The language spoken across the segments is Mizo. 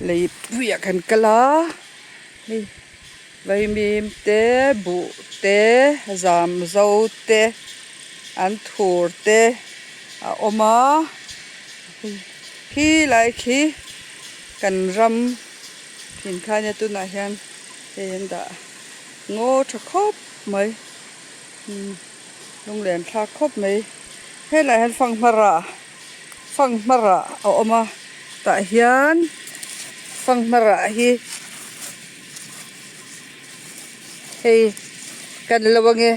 Lei puiah kan kal a hei vaimim te buh te zam zo te an thur te a awm a khi lai khi kan ram thin kha ania tunah hian hei an dah ngaw tha khawp mai lunglen thlak khawp mai helaiah hian fanghma rah. Fanghma rah a awm a tah hian fanghma rah hi hei kan lo ange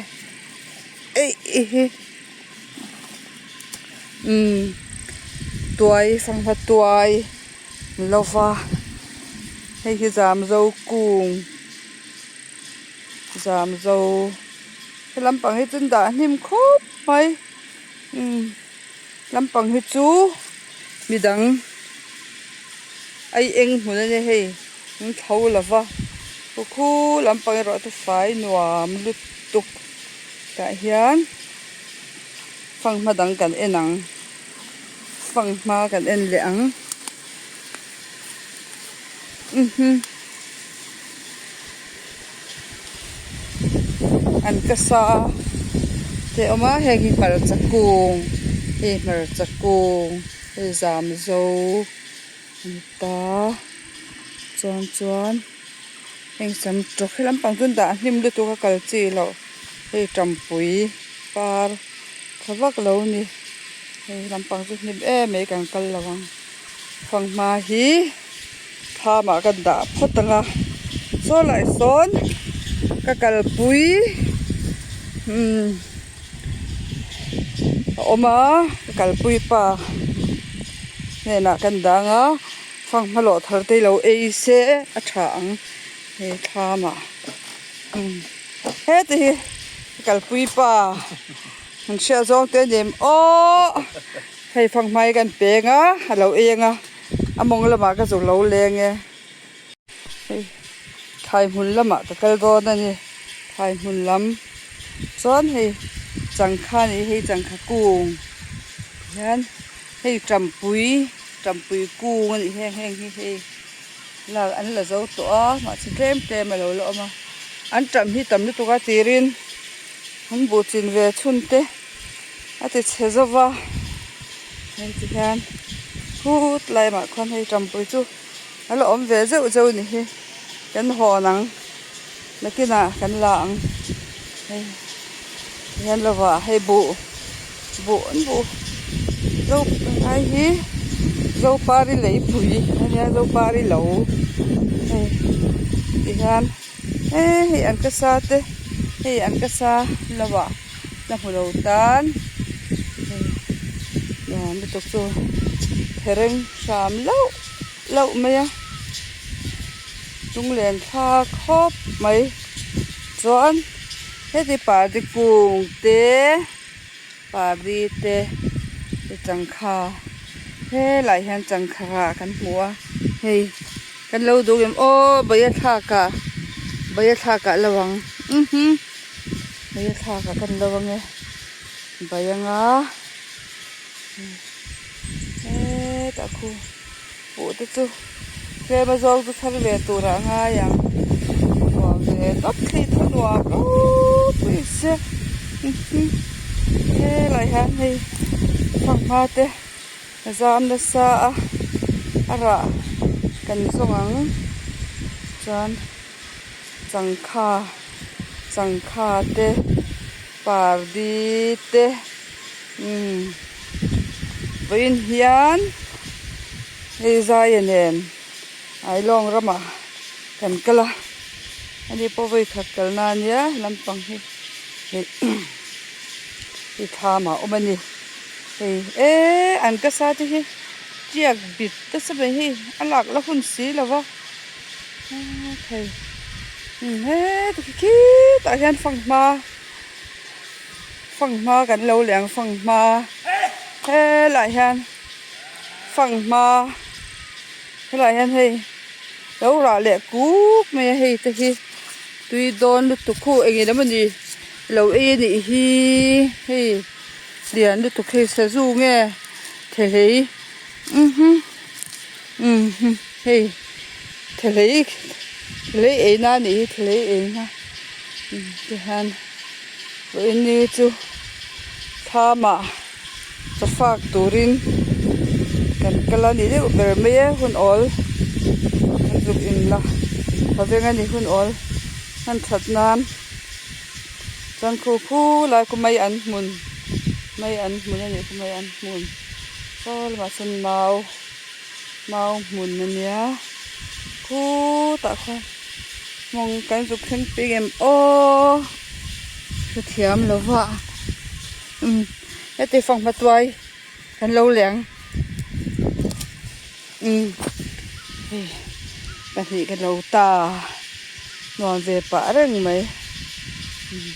eih hi umm tuai fanghma tuai lo va hei hi zamzo kung zamzo he lampang hi chu an dah hnim khawp mai umm. Lampang hi chu midang ai eng hmun a nia hei an tho lo va khu khu lampang erawh chu fai nuam lutuk tah hian fanghma dang kan en ang fanghma kan en leh ang An ka sa a te awm a heng hi hmarcha kung hei hmarcha kung hei zam zo a ni ta chuan chuan heng sam tawk he lampang chu an dah hnim lutuk a kal chi loh hei tampui par tha vak lo a ni hei lampang chu hnim em mai kan kal lo ang fanghma hi. Thlamah ka dah phawt ang a saw lai sawn ka kalpui umm a awm a ka kalpui pa hnenah kan dang a fanghma lawh thar te lo ei se a tha ang he thlamah umm heti hi ka kalpui pa an hriat zawng te a ni em aww hei fanghma hi kan peng a a lo ei ang a. A mawng lamah ka zuk lo leng e. Hei thlai hmun lamah ka kal dawn a ni. Thlai hmun lam chuan hei changkha a ni hei changkha kung hian hei tampui tampui kung a nih heng heng hi hei lak an la zo tawh a mahse tlem tlem a lo la awm a an tam hi tam lutuk a tirin an buh chin ve chhun te. A ti chhe zo va hei ti hian phut lamah khuan hei tampui chu a la awm ve zeuh zeuh a ni hi kan hawn ang nakinah kan la ang hei ti hian lo va hei buh buh an buh zo lai hi zopari leipui a nia zopari lo hei ti hian he hei an ka sa te hei an ka sa lo ah. La hmu lo tan hei nuam lutuk chu thereng hram lauh lauh mai a lunglen thlak khawp mai chuan heti party kung te party te changkha helaiah hian changkha rah kan hmu a hei kan lo duh em aw bawiha thlak ah bawiha thlak ah lo ang. Hei a thlak ah kan lo ang e bai anga hetah khu buh te chu tlem a zawng chu thar ve tur ah a ngai ang nuam ve tawp thli chu nuam ropui se helai hian hei fanghma te a zam nasa a a rah kan zawng ang chuan. Changkha changkha te pardi te umm vawiin hian hei zaia nen ailawng ramah kan kal a ani pawh vawi khat kalna ania lampang hi hi thlam ah a awm a ni hei eee an ka sa te hi tiak bit nasa mai hei a lak la hun si lo va. Thei heti khi khitah hian fanghma fanghma kan lo leh ang fanghma helaiah hian fanghma helaiah hian hei lo rah leh kuk mai a hei te hi tui dawn lutuk khu eng eng emawni lo ei a nih hi hei lian lutuk hei sazu nge thehlei. Hei. Thelei thelei eina a nih hi thelei eina tihian vawiin ni chu thlamah chawfak turin kan kal a ni deuh ber mai e hun awl kan zuk in la khawveng a ni hun awl hman that nan chuan khu khu lai khu mai an hmun mai an hmun a nih khu mai an hmun saw lamah sawn mau. Mau hmun a nia khutah khuan mawng kan zuk thleng peng em aw hrethiam lo va umm heti fanghma tuai kan lo leng umm hei pahnih ka lo ta nuam ve pah reng mai umm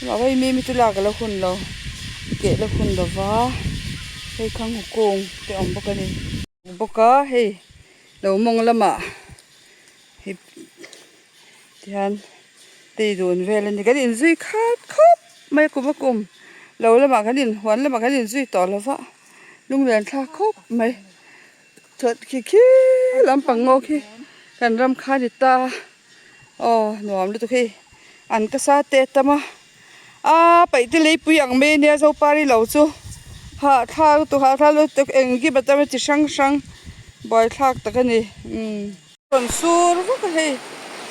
mahse mi mi chu lak a la hun lo keh la hun lo va hei khang hukung. Te awm bawk a ni bawk a hei lo mawng lamah hei tihian tei dun vel a ni kan inzui khat khawp mai a kum a kum lo lamah kan in huan lamah kan inzui tawh lo va lunglian thlak khawp mai chawt khi khi lampang ngaw khi kan ram kha a ni ta. Aw nuam lutuk hei an ka sa te tam a aaa paih te leipui ang mai ania zopari lo chu hahthlak lutuk hahthlak lutuk engkim a tam a chi hrang hrang buaithlak tak a ni umm. Rawn sur vak a hei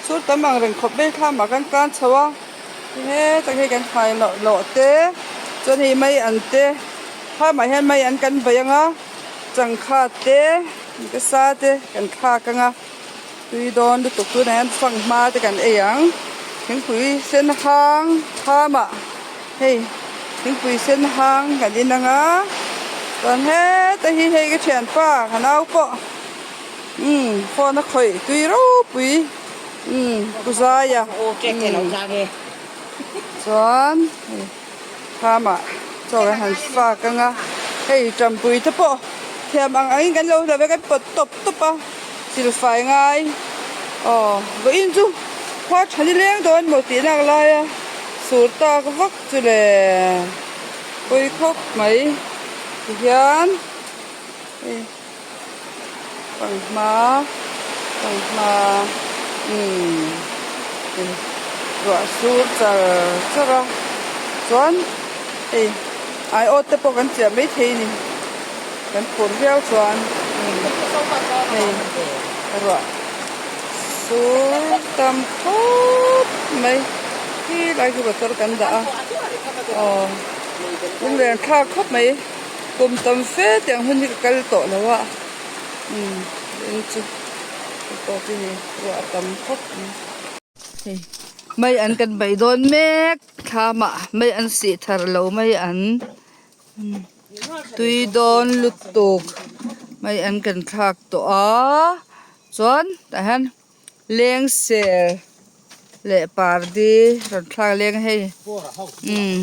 sur tam ang reng khawp mai thlamah kan tlan chho a hetak hei kan thlai loh loh te chuan hei mai an te thlamah hian mai an kan bei ang a changkha te ka sa te kan thlak ang a. Tui dawn lutuk tunah hian fanghma te kan ei ang thingpui sen hang khamah hei thingpui sen hang kan in ang a chuan heta hi hei ka thianpa ka nau pawh umm phone a khawih tui ropui umm pu zaia umm chuan hei khamah chaw kan han fak ang a hei tampui te pawh thiam ang angin kan lo hlauh e kan pawt tawp tawp a. Silfai ngai aw vawiin chu khua tha ni leng dawn maw tih lak lai a sur tak vak chu le pawi khawp mai tihian hei fanghma fanghma umm hei ruah sur char char a chuan hei aiawt te pawh kan chiah maithei a ni. Kan phur viau chuan hei ruah sur tam khawp mai khi lai khi motor kan dah a aw lunglen thlak khawp mai kum tam fe tiang hun hi ka kal tawh lo a umm in chu tawp hi hei ruah a tam khawp mai hei mai an kan bei dawn mek thlamah mai an sih thar lo mai an. Tui dawn lutuk mai an kan thlak tawh a chuan tah hian lengser leh pardi rawn thlak leng a hei umm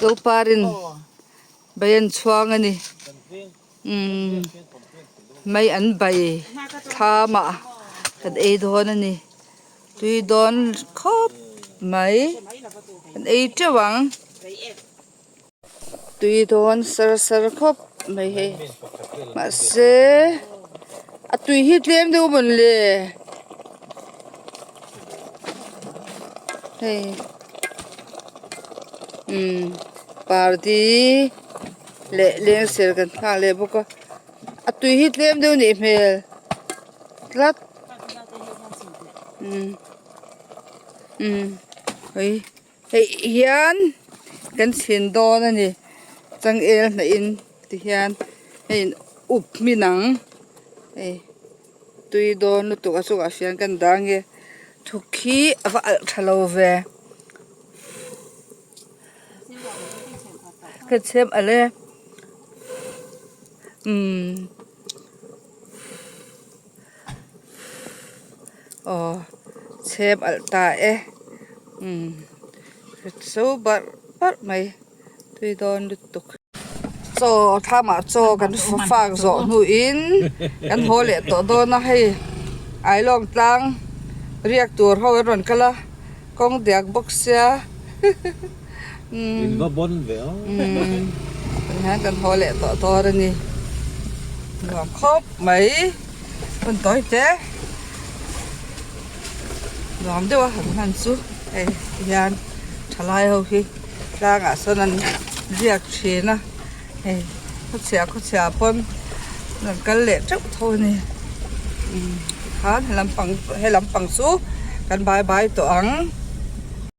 zoparin bai an chhuang a ni umm mai an bai thlam ah kan ei dawn a ni tui dawn khawp mai kan ei teuh ang. Tui dawn sar sar khawp mai hei mahse a tui hi tlem deuh mawn le hei umm pardi leh lengser kan nghak leh bawk a a tui hi tlem deuh nih hmel tlat umm umm hei. Hei hian kan chhin dawn a ni changel hnaih in ti hian hei in up hmin ang hei tui dawn lutuk a chungah hian kan dah ange thuk khi a va alh tha lo ve ka chhem alh e umm Aw chhep alh ta e umm so barh barh mai tui dawn lutuk. Chaw thlamah chaw kan fak zawh hnuin kan haw leh tawh dawn a hei Ailawng tlang riak tur ho an rawn kal a kawng diak bawk sia umm tihian kan haw leh tawh dawn a ni nuam khawp mai. Hun tawi te. Nuam deuh a han hman chu hei tihian thalai ho hi tlangah sawn an riak thin a hei khawchhia khawchhia pawn an kal leh teuh tho a ni tikhan he lampang he lampang chu kan bai bai tawh ang.